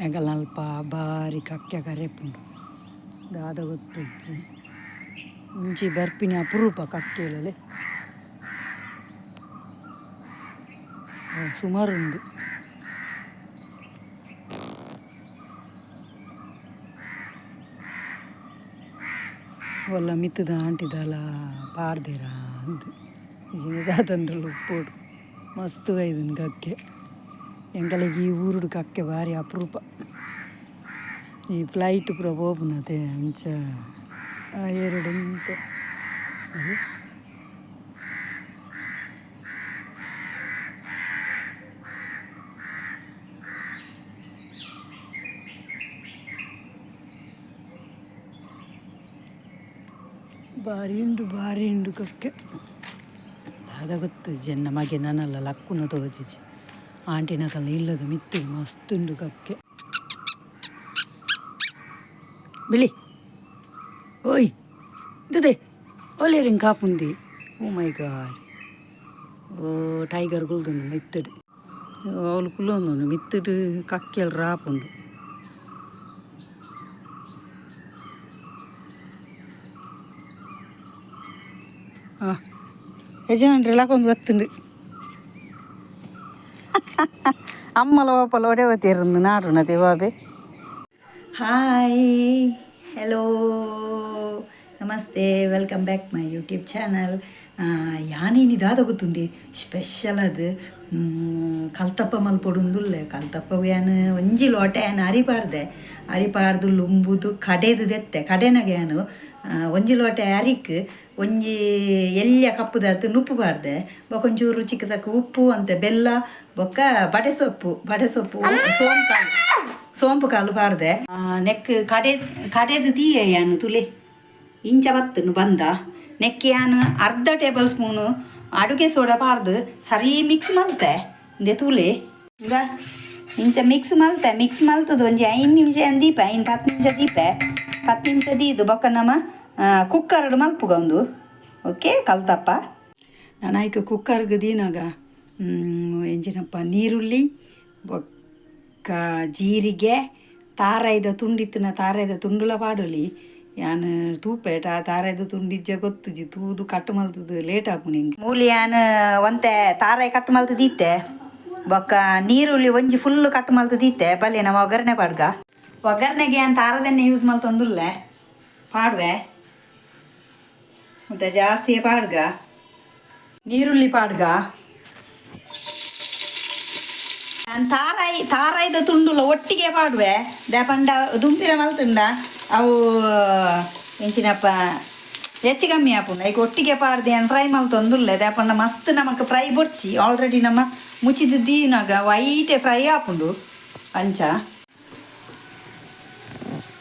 ಎಂಕಲ್ನಲ್ಪ ಬಾರಿ ಕಕ್ಕೆ ಕರೆಪುಂಡು ದಾದ ಗೊತ್ತುಜ್ಜಿ ಇಂಚಿ ಬರ್ಪಿನ ಅಪರೂಪ ಕಕ್ಕೆಲೇ ಸುಮಾರು ಉಂಡು. ಒಲ್ಲ ಮಿತ್ತದ ಆಂಟಿದಾಲ ಪಾಡ್ದೇರ ಅಂದ್ ದಾದಂದ್ರಲ್ಲ ಉಪ್ಪೋಡು ಮಸ್ತ್ ಬೈದನ್ ಕಕ್ಕೆ. ಎಂಕಲೆಗ್ ಈ ಊರುಡು ಕಕ್ಕೆ ಬಾರಿ ಅಪರೂಪ. ಈ ಫ್ಲೈಟ್ ಪೂರ ಪೋಪುನತೆ ಅಂಚ ಎರಡು ಉಂತೆ ಬಾರಿ ಉಂಡು ಬಾರಿ ಉಂಡು ಕಕ್ಕೆ. ದಾದ ಗೊತ್ತು ಜನ ಮಗೆ ನನಲ್ಲ ಲಕ್ಕುನ ತೋಜಿಜಿ ಆಂಟಿನಕಲ್ನ ಇಲ್ಲದ ಮಿತ್ತು ಮಸ್ತ್ ಉಂಡು ಕಕ್ಕೆ. ಬಿಳಿ ಓಯ್ ದುದೆ ಒಲೇರಿಂಗ್ ಕಾಪುಂದಿ. ಓ ಮೈ ಗಾಡ್, ಓ ಟೈಗರ್ ಕುಲ್ದುಂಡು ಮಿತ್ತುಡು. ಅವ್ಲು ಕುಲ್ಲೊಂದುಂಡು ಮಿತ್ತುಡು ಕಕ್ಕೆಲ್ ರಾಪುಂಡು. ಯಜಮಾನ್ರೆ ಲಕೊಂದು ಬತ್ತುಂಡು. ಅಮ್ಮಲ ಓಪಲ ಒಡೆ ಓತಿರಂದು ನಾಡುನತೆ ಬಾಬೆ. ಹಾಯ್ ಹಲೋ ನಮಸ್ತೆ, welcome back my YouTube channel. ಯಾನೇನಿ ದಾದ ಗೊತ್ತುಂಡಿ ಸ್ಪೆಷಲ್ ಅದು ಕಲ್ತಪ್ಪ ಮಲ್ಪೊಡುಂದುಲ್ಲೆ. ಕಲ್ತಪ್ಪ ಯಾನ್ ಒಂಜಿ ಲೋಟೆ ಯಾನ್ ಅರಿಪಾರ್ದೆ ಅರಿಪಾರ್ದು ಲುಂಬುದು ಕಡೆದು ದೆತ್ತೆ. ಕಡೆನಾಗ ಯಾನು ಒಂಜಿ ಲೋಟೆ ಅರಿಕ್ ಒಂಜಿ ಎಲ್ಯ ಕಪ್ಪುದಾತ್ ನುಪ್ಪು ಪಾರ್ದೆ. ಬೊಕ ಒಂಚೂರು ಚಿಕ್ಕ ತಕ್ಕ ಉಪ್ಪು ಅಂತೆ ಬೆಲ್ಲ ಬೊಕ್ಕ ಬಡೆ ಸೊಪ್ಪು ಬಡೆ ಸೊಪ್ಪು ಸೋಂಪು ಕಾಲು ಸೋಂಪು ಕಾಲು ಪಾರ್ದೆ. ನೆಕ್ ಕಡೆ ಕಡೆದು ತೀಯೆ ಯಾನು ತುಲೆ ಇಂಚ ಬತ್ತನು ಬಂದ. ನೆಕ್ ಯಾನು ಅರ್ಧ ಟೇಬಲ್ ಸ್ಪೂನು ಅಡುಗೆ ಸೋಡಾ ಪಾರ್ದು ಸರಿ ಮಿಕ್ಸ್ ಮಲ್ತೆ. ಇಂದೆ ತೂಲೆ ಇಂದ ಇಂಚ ಮಿಕ್ಸ್ ಮಲ್ತೆ. ಮಿಕ್ಸ್ ಮಲ್ತದು ಒಂಜಿ 5 ನಿಮಿಷ ದೀಪ 5 10 ನಿಮಿಷ ದೀಪೆ 10 ನಿಮಿಷ ದೀದು ಬೊಕ್ಕ ನಮ್ಮ ಕುಕ್ಕರ್ಡ್ ಮಲ್ಪುಗ ಒಂದು. ಓಕೆ ಕಲ್ತಪ್ಪ ನಾನು ಆಯ್ಕೆ ಕುಕ್ಕರ್ಗೆ ದೀನಾಗ ಎಂಚಿನಪ್ಪ ನೀರುಳ್ಳಿ ಬೊಕ್ಕ ಜೀರಿಗೆ ತಾರಾಯ್ದ ತುಂಡಿತ್ತಿನ ತಾರಾಯ್ದ ತುಂಡುಲ ಪಾಡೊಲಿ. ಯಾನ್ ತೂಪೇಟ ತಾರಾಯ್ದ ತುಂಡಿಜ್ಜ ಗೊತ್ತುಜಿ ತೂದು ಕಟ್ ಮಲ್ತದು ಲೇಟ್ ಆಪುಂಡು ಎಂಕ್. ಮೂಲಿ ಯಾನ್ ಒಂತೆ ತಾರಾಯಿ ಕಟ್ ಮಲ್ತದಿತ್ತೆ ಬೊಕ್ಕ ನೀರುಳ್ಳಿ ಒಂಜಿ ಫುಲ್ ಕಟ್ ಮಲ್ತದಿತ್ತೆ. ಬಲ್ಲೆ ನಮ್ಮ ಒಗ್ಗರಣೆ ಪಾಡ್ಗ. ಒಗ್ಗರಣೆಗೆ ಯಾನ್ ತಾರದೆಣ್ಣೆ ಯೂಸ್ ಮಲ್ತೊಂದುಲ್ಲೆ ಪಾಡುವೆ ಮತ್ತೆ ಜಾಸ್ತಿ ಪಾಡ್ಗ. ನೀರುಳ್ಳಿ ಪಾಡ್ಗ. ತಾರಾಯಿ ತಾರಾಯ್ದ ತುಂಡುಲ ಒಟ್ಟಿಗೆ ಪಾಡುವೆ. ದಾಪಂಡ ದುಂಪಿರ ಮಲ್ತುಂಡ ಅವು ಎಂಚಿನಪ್ಪ ಹೆಚ್ಚು ಕಮ್ಮಿ ಆಪುಂಡು. ಐಕ್ ಒಟ್ಟಿಗೆ ಪಾಡ್ದೆ ಯಾನ್ ಫ್ರೈ ಮಲ್ತೊಂದುಲ್ಲೆ. ದಾಪಂಡ ಮಸ್ತ್ ನಮಕ್ ಫ್ರೈ ಬೊಡ್ಚಿ ಆಲ್ರೆಡಿ ನಮ್ಮ ಮುಚ್ಚಿದ ದೀನಾಗ ವೈಟೆ ಫ್ರೈ ಆಪುಂಡು. ಅಂಚ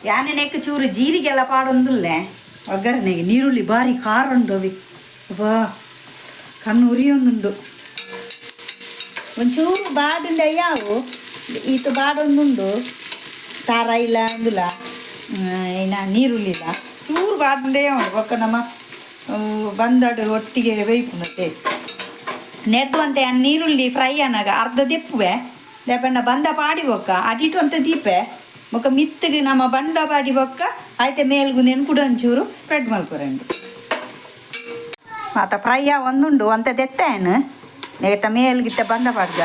ಯಾನೆ ನೆಕ್ ಚೂರು ಜೀರಿಗೆಲ್ಲ ಪಾಡೊಂದುಲ್ಲೆ ಒಗ್ಗರಣೆಗೆ. ನೀರುಳ್ಳಿ ಬಾರಿ ಖಾರ ಉಂಡು ಅವಿ ಅಬ್ಬಾ ಕಣ್ಣು ಉರಿಯೊಂದುಂಡು. ಒಂಚೂರು ಬಾಡುಂಡ ಯಾವು ಈತ ಬಾಡೊಂದುಂಡು ತಾರ ಇಲ್ಲ ಅಂದುಲ ಏನ ನೀರುಳ್ಳಿಲ್ಲ ಚೂರು ಬಾಡುಂಡೇ ಉಂಡು. ಬೊಕ್ಕ ನಮ್ಮ ಬಂದಡು ಒಟ್ಟಿಗೆ ಬೇಯ್ಪುನತೆ ನೆಡ್ದು ಅಂತೆ. ನೀರುಳ್ಳಿ ಫ್ರೈ ಅನ್ನಾಗ ಅರ್ಧ ದೆಪ್ಪುವೆ ದಾಪಂಡ ಬಂದ ಪಾಡಿ ಬೊಕ್ಕ ಅಡಿಟು ಅಂತ ದೀಪೆ ಬೊಕ್ಕ ಮಿತ್ತಿಗೆ ನಮ್ಮ ಬಂಡ ಪಾಡಿ ಬೊಕ್ಕ ಆಯ್ತೆ ಮೇಲ್ಗು ಕೂಡ ಒಂಚೂರು ಸ್ಪ್ರೆಡ್ ಮಲ್ಪುರಂಡು. ಆತ ಫ್ರೈ ಒಂದುಂಡು ಅಂತ ದೆತ್ತೇನು ನೆಗೆತ ಮೇಲ್ಗಿತ್ತ ಬಂದ ಪಾಡ್ಗ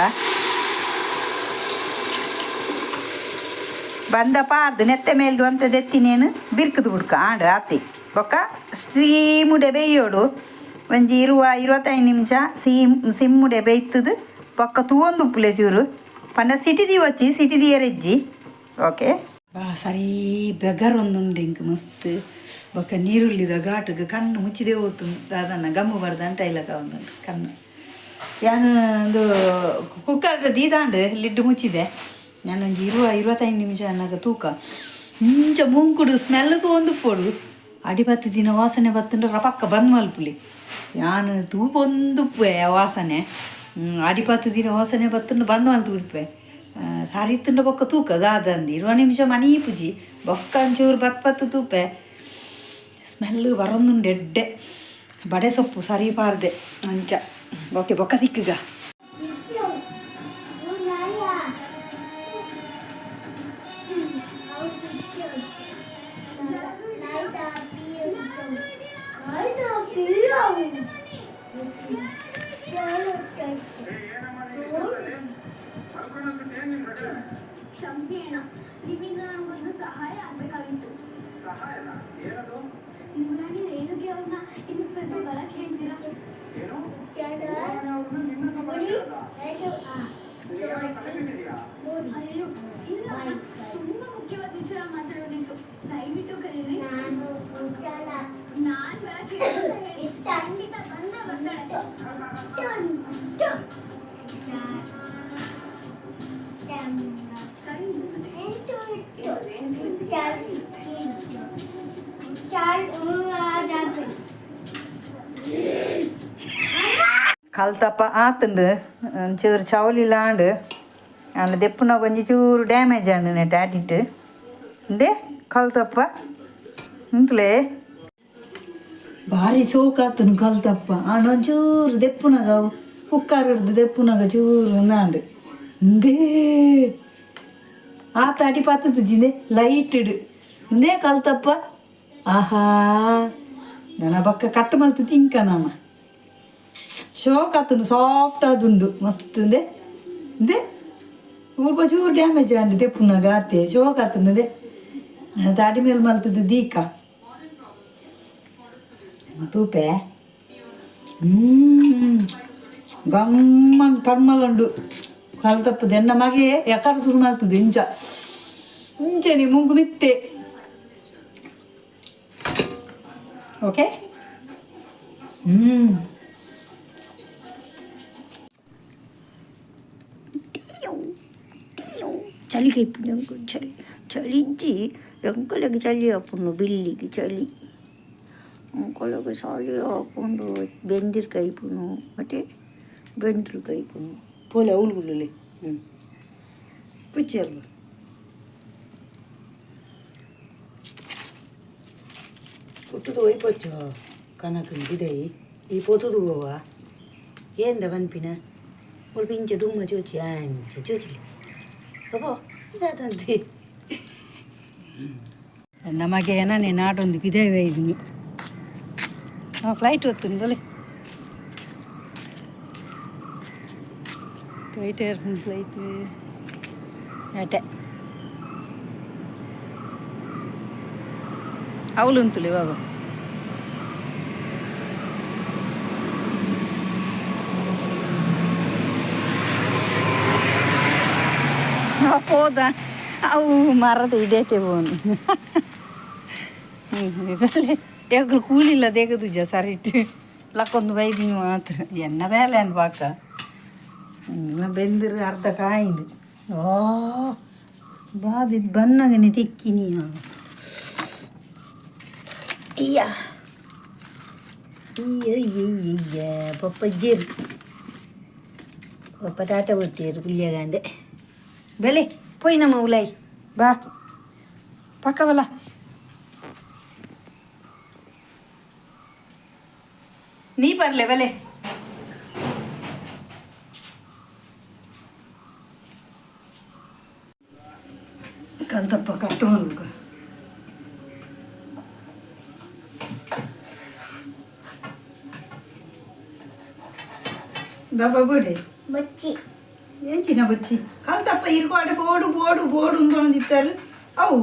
ಬಂದ ಪಾಡ್ದು ನೆತ್ತೆ ಮೇಲ್ಗೆ ಅಂತ ದೆತ್ತಿನೇನು ಬಿರ್ಕುದು ಬುಡ್ಕ ಆಂಡು ಆತಿ. ಬೊಕ್ಕ ಸೀಮುಡೆ ಬೇಯೋಡು ಒಂಜಿ 25 ನಿಮಿಷ ಸಿಮ್ಮುಡೆ ಬೇಯ್ತದು. ಬೊಕ್ಕ ತೂವೊಂದು ಉಪ್ಪುಲೆ ಚೂರು ಪಂಡ ಸಿಟಿ ವಚ್ಚಿ ಸಿಟಿ ದಿಯರೆಜ್ಜಿ. ಓಕೆ ಬಾ ಸರಿ ಬೆಗರ್ ಒಂದುಂಡು ಇಂಕ್ ಮಸ್ತ್. ಬೊಕ್ಕ ನೀರುಳ್ಳಿದ ಘಾಟುಗು ಕಣ್ಣು ಮುಚ್ಚಿದೆ ಹೋತು ದಾದನ್ನ ಗಮ್ಮು ಬರ್ದಂಟ ಇಲ್ಲಕ ಒಂದುಂಡು ಕಣ್ಣು. ಯಾನ್ ಒಂದು ಕುಕ್ಕರ್ ದೀದಾಂಡು ಲಿಡ್ ಮುಚ್ಚಿದೆ. ನಾನೊಂಜಿ 25 ನಿಮಿಷ ಅನ್ನಾಗ ತೂಕ ಇಂಚ ಮೂಂಕುಡು ಸ್ಮೆಲ್ ತೂವೊಂದು ಪೋಡು ಅಡಿ ಬತ್ತು ದಿನ ವಾಸನೆ ಬತ್ತುಂಡ ರಪಕ್ಕ ಬಂದ್ ಮಲ್ಪುಲಿ. ಯಾನ್ ತೂಪೊಂದುಪ್ಪೆ ವಾಸನೆ ಅಡಿ ಪತ್ತು ದಿನ ವಾಸನೆ ಬತ್ತುಂಡ ಬಂದ್ ಮಲ್ತು ಬಿಡ್ಪೆ. ಸಾರಿ ಇತ್ತುಂಡ ಬೊಕ್ಕ ತೂಕ ದಾದಂದು 20 ನಿಮಿಷ ಮಣಿ ಪೂಜಿ ಬೊಕ್ಕ ಒಂಚೂರು ಬತ್ ಪತ್ತು ತೂಪೆ ಸ್ಮೆಲ್ ಬರೊಂದುಂಡು ಎಡ್ಡೆ. ಬಡೆ ಸೊಪ್ಪು ಸರಿ ಪಾರ್ದೆ ಅಂಚ. ಓಕೆ ಬೊಕ್ಕ ತಿಕ್ಕುಗ. ಕ್ಷಮಿಸಿ ಅಣ್ಣ, ನಿಮ್ಮಿಂದ ನನಗೊಂದು ಸಹಾಯ ಆಗ್ಬೇಕಾಗಿತ್ತು. ಯುವರಾಣಿ ರೇಣುಗೆ ಅವ್ರನ್ನ ಇಲ್ಲಿ ಸ್ವಲ್ಪ ಬರಕ್ ಹೇಳ್ತೀರಾ? ಅಯ್ಯೋ ಇಲ್ಲ ಅಣ್ಣ, ತುಂಬಾ ಮುಖ್ಯವಾದ ವಿಚಾರ ಮಾತಾಡೋದಿತ್ತು. ದಯವಿಟ್ಟು ಕರೀರಿ. ನಾನ್ ಬರಕ್ ಹೇಳಿದ್ರೆ ಹೇಳಿ, ಖಂಡಿತ ಬಂದ ಬರ್ತಾಳೆ. ಸರಿ ಮತ್ತೆ. ಇದು ರೇಣುಗೆ ಅಂತ. ಕಲ್ತಪ್ಪ ಆತುಂಡು ಒಂಚೂರು ಚೌಲಿಲ್ಲ ಆಂಡು ಆಂಡ ದೆಪ್ಪುನ ಒಂಜಿ ಚೂರು ಡ್ಯಾಮೇಜ್ ಆಂಡು ನೆಟ್ ಆಟಿಟ್ಟು ಇಂದೆ ಕಲ್ತಪ್ಪ ಉಂತಲೇ ಭಾರಿ ಸೋಕಾತನು ಕಲ್ತಪ್ಪ. ಆಂಡ ಒಂಚೂರು ದೆಪ್ಪುನಗ ಹುಕ್ಕಾರ ಹಿಡ್ದು ದೆಪ್ಪುನಗ ಚೂರು ಅಂದಾಂಡು. ಇಂದೇ ಆತ ಅಡಿ ಪತ್ತುಜಿಂದೆ ಲೈಟ್ ಇಡು ಇಂದೇ ಕಲ್ತಪ್ಪ. ಆಹಾ, ನನ್ನ ಬಕ್ಕ ಕಟ್ಟು ಮಲ್ತು ತಿಂಕ ನಮ್ಮ ಶೋಕ್ ಆತನು. ಸಾಫ್ಟ್ ಆದುಂಡು ಮಸ್ತ್. ಉಂದೆ ಇಂದೆ ಮುಲ್ಪ ಚೂರು ಡ್ಯಾಮೇಜ್ ಆಂಡ್ ದೆಪ್ಪುನಗ ಆತೆ. ಶೋಕ್ ಆತುಂಡೆ. ತಾಟಿ ಮೇಲೆ ಮಲ್ತದ್ದು ದೀಕ ತೂಪೆ. ಗಮ್ಮನ್ ಪರ್ಮಲುಂಡು ಕಲ್ತಪ್ಪು. ಎನ್ನ ಮಗೆ ಎಕರ ಶುರು ಮಲ್ತದ್ದು ಇಂಚ ಇಂಚನೆ ಮುಂಗು ಮಿತ್ತೆ. ಓಕೆ. ಚಳಿ ಕೈಪುಂಡು, ಚಳಿ ಚಳಿ ಇಜ್ಜಿ ಎಂಕಲೆಗ್ ಚಳಿ ಆಪುಂಡು. ಬಿಲ್ಲಿಗೆ ಚಳಿ, ಎಂಕಲೆಗ್ ಚಳಿ ಆಪುಂಡು. ಬೆಂದಿರ್ ಕೈಪುನು ಮತ್ತೆ ಬೆಂದ್ರು ಕೈಪುನು. ಪೋಲೆ ಅವಳು ಹ್ಞೂ ಪುಚ್ಚಿ ಅಲ್ವ. ಪುಟ್ಟುದು ಒಯ್ಪೊಚ್ಚು ಕನಕನ್ ಬಿದೈ ಈ ಪೊತುದು ಹೋವ ಏಂಡ ಪನ್ಪಿನ ಮುಲ್ಪ ಇಂಚ ಡುಮ್ಮ ಚೋಚಿ ಅಂಚ ಚೋಚಿಲಿ ಅಬ್ಬೋ ಇದಾದಂತೆ. ನಮಗೆ ಏನೇ ನಾಡೊಂದು ಬಿದೈ ಒಯ್ದಿನಿ. ಹಾಂ, ಫ್ಲೈಟ್ ಹೊತ್ತುಂದು ಬಲೆ. ಫ್ಲೈಟ್ ಫ್ಲೈಟ್ ಆಟೆ ಅವಳು ಉಂತುಲಿ ಬಾಬಾ. ಪೋದ ಅವು ಮರದ ಇದೇಟೆ ಬೋನು ಎಗ್ಲು ಕೂಲಿಲ್ಲ ದೇಗದುಜ ಸರಿಟ್ ಲಕ್ಕೊಂದು ಬೈದಿನಿ ಮಾತ್ರ. ಎನ್ನ ಬೇಲೆ ಅನ್ ಬಾಕ ಬೆಂದಿರು ಅರ್ಧ ಕಾಯಿಂಡು. ಓ ಬಾಬಿ ಬನ್ನಗನೆ ತಿಕ್ಕಿನಿ. ಅಯ್ಯ ಅಯ್ಯ ಅಯ್ಯ, ಪಪ್ಪಜ್ಜೇರು ಪಪ್ಪ ಟಾಟ ಬತ್ತೇರು ಪುಲ್ಯಗಾಂಡೆ. ಬೆಲೆ ಪೋಯ್ ನಮ್ಮ ಉಲಾಯ್ ಬಾ ಪಕ್ಕವಲ್ಲ. ನೀ ಬರ್ಲೆ ಬಲೆ. ಕಲ್ತಪ್ಪ ಕಟ್ಟು ಮಲ್ಕ. ಬಾಬಾ ಬೋಡೆ. ಬಚ್ಚಿ. ಎಂಚಿನ ಬಚ್ಚಿ ಕಲ್ತಪ್ಪ ಇರ್ಕೋಡೆ ಬೋಡು ಬೋಡು ಬೋಡು ಅಂದ್ಕೊಂಡಿತ್ತಾರೆ ಅವು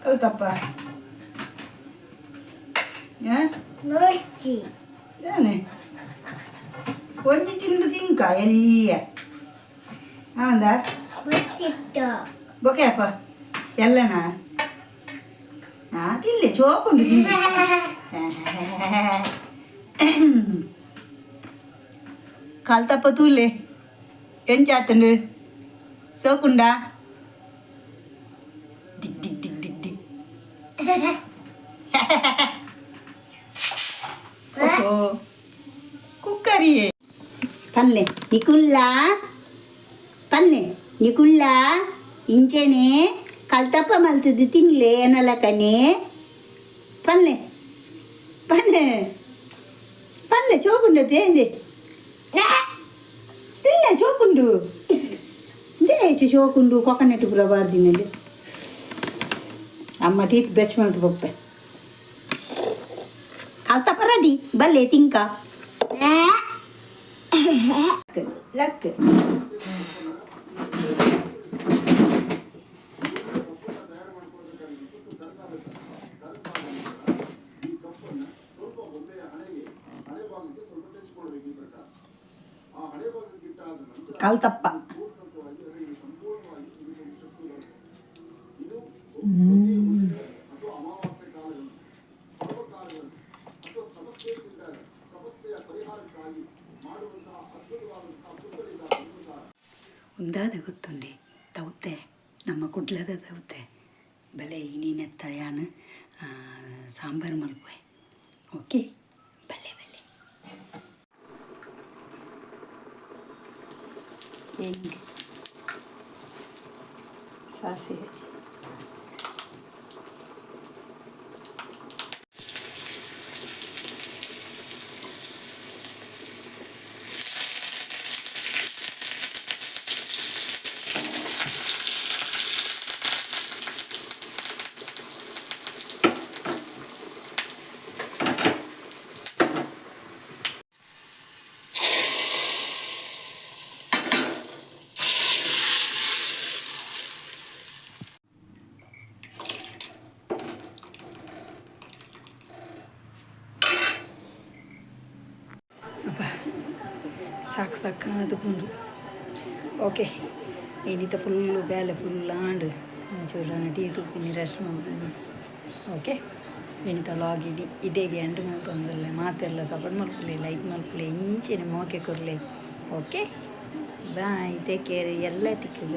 ಕಲ್ತಪ್ಪ. ಬಚ್ಚಿ. ಏನೇ ಒಂಜಿ ತಿಂಡು ತಿಂಕ ಎಲ್ಲಿಯ ಆಂದ. ಬಚ್ಚಿಟ್ಟ. ಬೊಕೆ ಅಪ್ಪ ಎಲ್ಲನಾ. ತಿಲ್ಲೆ ಚೋಕುಂಡು ತಿಂದು ಕಲ್ತಪ್ಪ ತೂಲೆ ಎಂಚಾತಂಡು ಸೋಕುಂಡ ಡಿಗ್ ಡಿಗ್ ಡಿಗ್ ಡಿಗ್ ಡಿಗ್. ಓಹೋ ಕುಕ್ಕರಿಯೇ. ಪಲ್ಲೆ ನಿಕುಲ್ಲ ಪಲ್ಲೆ ನಿಕುಲ್ಲ ಇಂಚೆನೆ ಕಲ್ತಪ್ಪ ಮಲ್ತದ್ದು ತಿನ್ಲೆ ಏನಲಕನೆ. ಪಲ್ಲೆ ಪಲ್ಲೆ ಪಲ್ಲೆ ಚೋಕುಂಡತೆ ಎಂದೆ ತಿಲ್ಲ ಚೋಕುಂಡು ಹೆಚ್ಚು ಚೋಕುಂಡು. ಕೊಕೊನಟ್ ಪೂರ ಬಾರ್ದಿನಲ್ಲಿ ಅಮ್ಮ ಟೀತ್ ಬ್ರಷ್ ಮಲ್ತು ಬೊಪ್ಪೆ. ಕಲ್ತಪ್ಪ ರೆಡಿ ಬಲ್ಲೆ ತಿಂಕ ಲಕ್. ಕಲ್ತಪ್ಪ. ಉಂದಾದ ಗೊತ್ತುಂಡೆ ತೌತೆ, ನಮ್ಮ ಕುಡ್ಲದ ತೌತೆ. ಬಲೆ ಇನಿನೆತ್ತ ಯಾನ್ ಸಾಂಬಾರು ಮಲ್ಪುವೆ. ಓಕೆ, ಬಲೆ ಬಲೆ. ಹಿಂಗೆ ಸಾಸಿವೆ. ಅಪ್ಪ, ಸಾಕು ಸಾಕಾದ ಪುಂಡು. ಓಕೆ, ಏನಿತ ಫುಲ್ಲು ಬೇಲೆ ಫುಲ್ ಆಂಡ್. ಒಂಚೂರು ಟೀ ತೂಪಿನಿ, ರೆಸ್ಟ್ ಮಲ್ಪಿನಿ. ಓಕೆ, ಇನಿತ ವ್ಲಾಗ್ ಇಡಿ ಇಡೇಗೆ ಎಂಡ್ ಮಲ್ತೊಂದುಲ್ಲೆ. ಮಾತೆಲ್ಲ ಸಪೋರ್ಟ್ ಮಲ್ಪುಲೆ, ಲೈಕ್ ಮಲ್ಪುಲೆ, ಇಂಚೆನೆ ಮೋಕೆ ಕೊರ್ಲೆ. Okay, bye, take care. ಎಲ್ಲ ತಿಕ್ಕಗ.